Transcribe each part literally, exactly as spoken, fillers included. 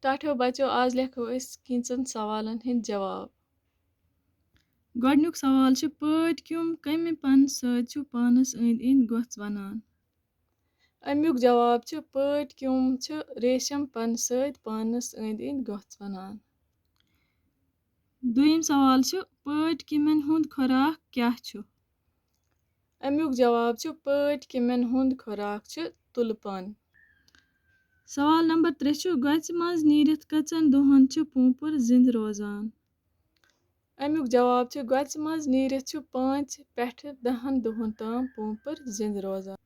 ٹاٹھیو بچو، آز لیکھو أسۍ کینٛژن سوالن ہٕنٛدۍ جواب۔ گۄڈٕنیُک سوال چھُ، پٲٹھۍ کیوٚم کمہِ پنہٕ سۭتۍ چھُ پانس أنٛدۍ أنٛدۍ گۄژھ ونان؟ اَمیُک جواب چھُ، پٲٹھۍ کیوٚم چھُ ریشم پنہٕ سۭتۍ پانس أنٛدۍ أنٛدۍ گۄژھ ونان۔ دوٚیِم سوال چھُ، پٲٹھۍ کیٚمٮ۪ن ہُنٛد خۄراک کیٛاہ چھُ؟ اَمیُک جواب چھُ، پٲٹھۍ کیٚمٮ۪ن ہُنٛد خۄراک چھُ تُلہٕ پن۔ سوال نمبر ترٛےٚ چھُ، گۄژھِ منٛز نیٖرِتھ کٔژن دۄہن چھِ پونٛپُر زِنٛدٕ روزان؟ اَمیُک جواب چھُ، گۄژھِ منٛز نیٖرِتھ چھُ پانٛژِ پٮ۪ٹھٕ دَہَن دۄہَن تام پونٛپُر زِنٛدٕ روزان۔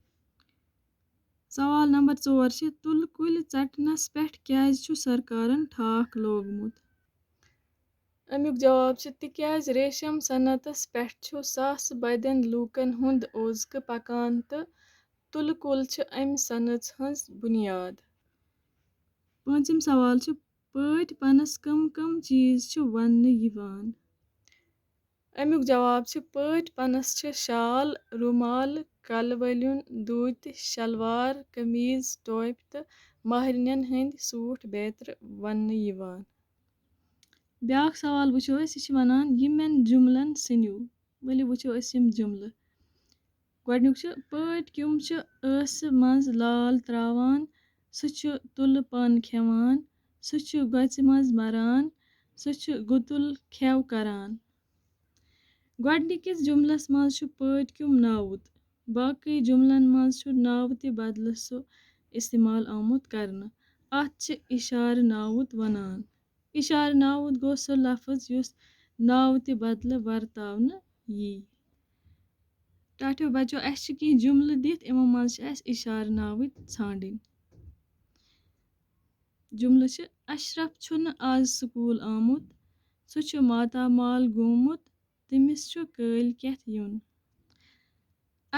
سوال نمبر ژور چھِ، تُلہٕ کُلۍ ژَٹنَس پٮ۪ٹھ کیٛازِ چھُ سرکارن ٹھاکھ لوگمُت؟ اَمیُک جواب چھُ، تِکیٛازِ ریشم صنعتَس پٮ۪ٹھ چھُ ساسہٕ بٔدٮ۪ن لوٗکَن ہُنٛد اوزکہٕ پکان تہٕ تُلہٕ کُل چھِ اَمہِ صنعژ ہٕنٛز بُنیاد۔ پوٗنٛژِم سوال چھُ، پٲٹھۍ پنَس کم کم چیٖز چھِ ووننہٕ یِوان؟ اَمیُک جواب چھُ، پٲٹھۍ پنَس چھِ شال، رومال، کلہٕ ؤلیُن، دوٗتۍ، شلوار، قمیٖض، ٹوپہِ تہٕ مہرِنٮ۪ن ہٕنٛدۍ سوٗٹ بیترِ ووننہٕ یِوان۔ بیٛاکھ سوال وٕچھو أسۍ، یہِ چھِ وَنان، یِمَن جُملن سٕنٛدِو۔ ؤلِو وٕچھو أسۍ یِم جُملہٕ۔ گۄڈٕنیُک چھُ، پٲٹھۍ کیوٚم چھُ ٲسہٕ منٛز لال ترٛاوان، سُہ چھُ تُلہٕ پن کھٮ۪وان، سُہ چھُ گۄژھِ منٛز مران، سُہ چھُ گُتُل کھٮ۪و کران۔ گۄڈٕنِکِس جُملس منٛز چھُ پٲٹھۍ کیوٚم ناوُت، باقٕے جُملن منٛز چھُ ناوتہِ بدلہٕ سُہ استعمال آمُت کرنہٕ۔ اَتھ چھِ اِشارٕ ناوُت وَنان۔ اِشارٕ ناوُت گوٚو سُہ لفظ یُس ناوتہِ بدلہٕ ورتاونہٕ یی۔ ٹاٹھیو بچو، اَسہِ چھِ کینٛہہ جُملہٕ دِتھ، یِمو منٛز چھِ اَسہِ اِشارٕ ناوٕتۍ ژھانٛڈٕنۍ۔ جُملہٕ چھِ، اشرف چھُنہٕ آز سکوٗل آمُت، سُہ چھُ ماتامال گوٚمُت، تٔمِس چھُ کٲلۍ کٮ۪تھ یُن۔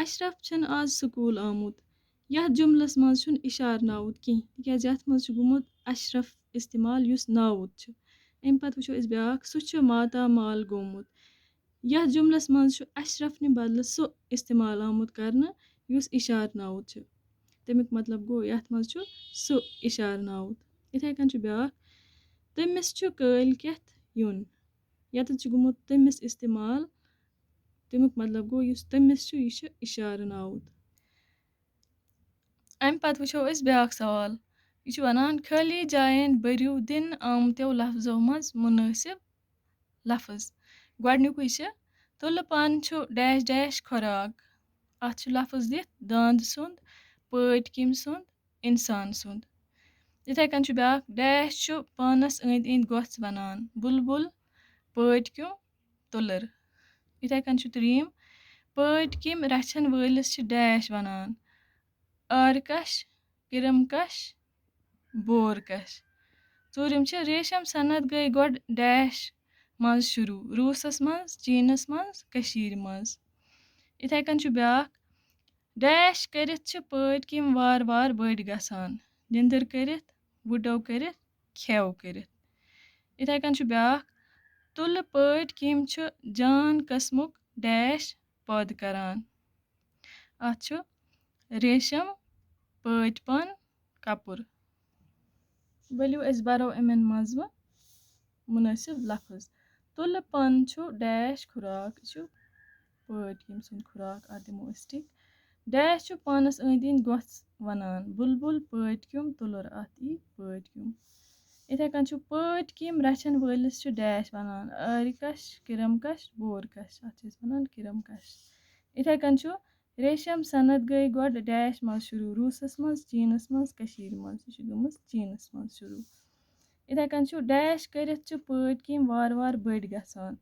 اشرف چھُنہٕ آز سکوٗل آمُت۔ یَتھ جُملَس منٛز چھُنہٕ اِشارٕ ناوُت کینٛہہ، تِکیٛازِ یَتھ منٛز چھُ گوٚمُت اشرف استعمال، یُس ناوُت چھُ۔ اَمہِ پَتہٕ وٕچھو أسۍ بیٛاکھ، سُہ چھُ ماتامال گوٚمُت۔ یَتھ جُملَس منٛز چھُ اشرف نہِ بدلہٕ سُہ استعمال آمُت کرنہٕ، یُس اِشارٕ ناوُت چھُ۔ تَمیُک مطلب گوٚو، یَتھ منٛز چھُ سُہ اِشارٕ ناوُت۔ یِتھَے کٔنۍ چھُ بیٛاکھ، تٔمِس چھُ کٲلۍ کٮ۪تھ یُن۔ یَتَتھ چھُ گوٚمُت تٔمِس استعمال، تَمیُک مطلب گوٚو، یُس تٔمِس چھُ، یہِ چھُ اِشارٕ ناوُت۔ اَمہِ پَتہٕ وٕچھو أسۍ بیٛاکھ سوال۔ یہِ چھُ وَنان، خٲلی جایَن بٔرِو دِنہٕ آمتیو لفظو منٛز مُنٲسِب لفظ۔ گۄڈٕنیُکُے چھُ، تُلہٕ پَن چھُ ڈیش ڈیش خۄراک۔ اَتھ چھُ لفظ دِتھ، داند سُنٛد، پٲٹھۍ کیٚمۍ سُنٛد، اِنسان سُنٛد۔ یِتھَے کٔنۍ چھُ بیٛاکھ، ڈیش چھُ پانَس أنٛدۍ أنٛدۍ گۄژھ وَنان، بُلبُل، پٲٹھۍ کیوٚم، تُلٕر۔ یِتھَے کٔنۍ چھُ ترٛیٚیِم، پٲٹھۍ کیٚمۍ رَچھَن وٲلِس چھِ ڈیش وَنان، آرکَش، کِرمکَش، بورکَش۔ ژوٗرِم چھِ، ریشم صنعت گٔے گۄڈٕ ڈیش منٛز شروٗع، روٗسَس منٛز، چیٖنَس منٛز، کٔشیٖرِ منٛز۔ یِتھَے کٔنۍ چھُ بیٛاکھ، ڈیش کٔرِتھ چھِ پٲٹھۍ کیٚمۍ وارٕ وارٕ بٔڑۍ گژھان، نِندٕر کٔرِتھ، وُڈو کٔرِتھ، کھٮ۪و کٔرِتھ۔ یِتھَے کٔنۍ چھُ بیٛاکھ، تُلہٕ پٲٹھۍ کیٚمۍ چھُ جان قٕسمُک ڈیش پٲدٕ کران۔ اَتھ چھُ ریشم، پٲٹھۍ پن، کپُر۔ ؤلِو أسۍ بَرو یِمَن منٛز وۄنۍ مُنٲسِب لفظ۔ تُلہٕ پن چھُ ڈیش خُراک، یہِ چھُ پٲٹھۍ کیٚمۍ سُنٛد خُراک، اَتھ دِمو أسۍ ٹِک۔ ڈیش چھُ پانَس أنٛدۍ أنٛدۍ گۄژھ وَنان، بُلبُل، پٲٹھۍ کیوٚم، تُلُر، اَتھ یی پٲٹھۍ کیوٚم۔ یِتھَے کٔنۍ چھُ پٲٹھۍ کیٚمۍ رَچھَن وٲلِس چھُ ڈیش وَنان، آرِکَش، کِرمکَش، بورکَش، اَتھ چھِ أسۍ وَنان کِرمکَش۔ یِتھَے کٔنۍ چھُ ریشم صنعت گٔے گۄڈٕ ڈیش منٛز شروٗع، روٗسَس منٛز، چیٖنَس منٛز، کٔشیٖرِ منٛز۔ یہِ چھِ گٔمٕژ چیٖنَس منٛز شروٗع۔ یِتھَے کٔنۍ چھُ ڈیش کٔرِتھ چھِ پٲٹھۍ کیٚمۍ وارٕ وارٕ بٔڑۍ گژھان،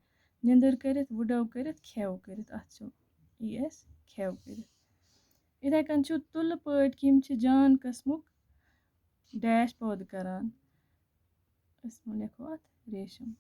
نِندٕر کٔرِتھ، وُڈو کٔرِتھ، کھٮ۪و کٔرِتھ، اَتھ چھُ یی اَسہِ کھٮ۪و کٔرِتھ۔ یِتھَے کٔنۍ چھُ تُلہٕ پٲٹھۍ کیٚمۍ چھِ جان قٕسمُک ڈیش پٲدٕ کران۔ أسۍ ما لیکھو اَتھ ریشم۔